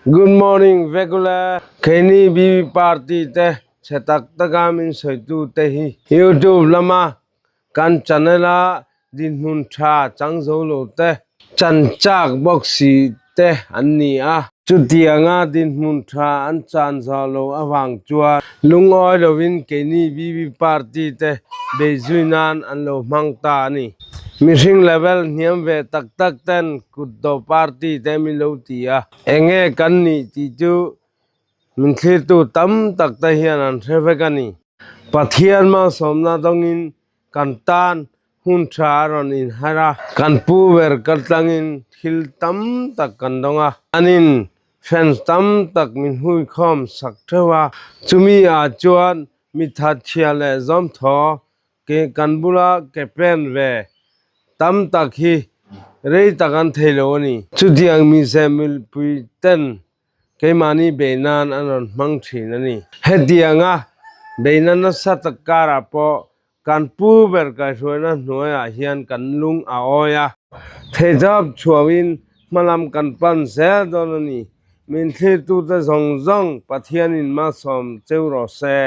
Good morning vekula keini BB party te chhe tak taka min sawitu te hi YouTube lama kan channel a dinhmun tha chang zo lo te chan chak bawk si te an ni a. Chutianga dinhmun tha an chan zawh lo avang chuan lungawi lovin keini BB party te beizui nan an lo hmang ta a ni. Mihring level hniam ve tak tak ten kut dawh party te min lo ti a, enge kan nih tih chu min thlirtu tam tak te hian an hre vek a ni. Pathian malsawmna dawngin kan tan hun tha a rawn inhar a, kan pu ber kaltlangin thil tam tak kan dawng a, anin fans tam tak min huikhawm sak theuh a, chumi ah chuan mithat chhia leh zawmthaw Ke kan bula ke pen ve tam tak hi rei tak an thei lo a ni. Chutiang mize milpui ten keimahni bei nan an rawn hmang thin a ni. Hetianga beina nasa tak karah pawh kan pu ber kaihruaina hnuaiah hian kan lung a awi a. Theihtawp chhuahin hmalam kan pan zel dawn a ni. Min thlirtute zawng zawng Pathianin malsawm cheu rawh se.